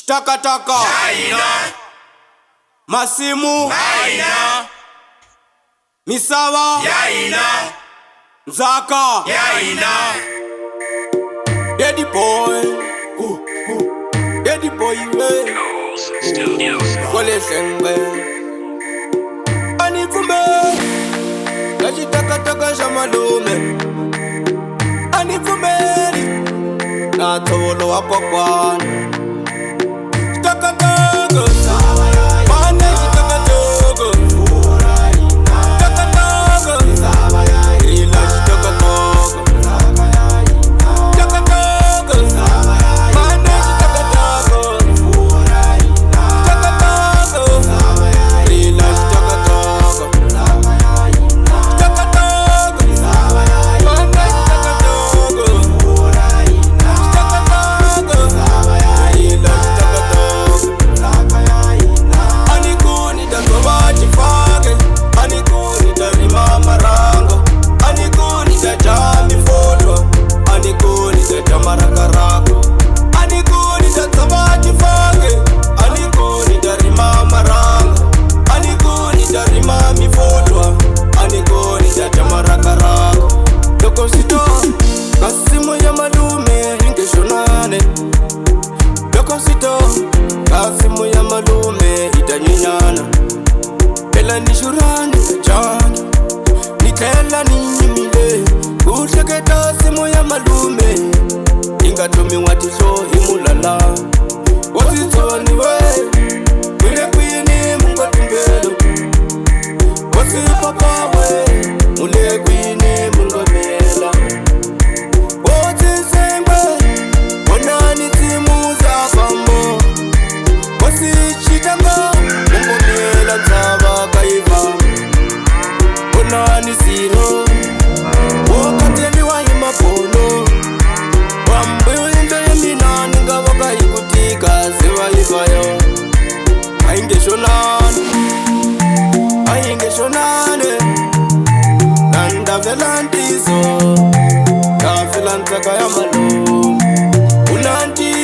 Xitakataka masimu misava ndzhaka. Daddy boy, ooh, ooh. Daddy boy we kwale hlengwe a ni pfumeli ka xitakataka xa malume, a ni pfumeli na ntshovolo wa kokwana. Xitakataka mane, xitakataka, takataka rila, xitakataka, takataka mane, xitakataka, takataka rila, xitakataka, takataka mane, xitakataka, xitakataka rila, xitakataka. Anikoni ta tshova xifake, anikoni ta rima maranga, anikoni ta dya mifotwa, anikoni ta dya marakaraka. Anikoni ta tshova xifake, anikoni ta rima maranga, anikoni ta rima mifotwa, anikoni ta dya marakaraka. Loko swi ta ka simu ya malume yi nge xonane, loko swi ta ka simu ya malume yi ta nyenyana. Phela ni xurani nga dyanga, ni tlhela ni nyimile ku hleketa simu ya malume yi nga tlumiwa tihlo hi mulala. Hosi we, mi le kwini mu nga tumbelo? Hosi papa we, mu le kwini mu nga miyela? Hosi sengwe, vonani nsimu za fambo. Hosi xitanga, mungomiyela ntshava kayiva. Vonani sirho wo katseliwa hi mabolo wambiwu. Yindlu ya mina ni nga voka yi ku tika se va yi va yo. A yi nge xonani, a yi nge xonani na ndavela ntiso, ndavela ndzhaka ya malume u na ntiso.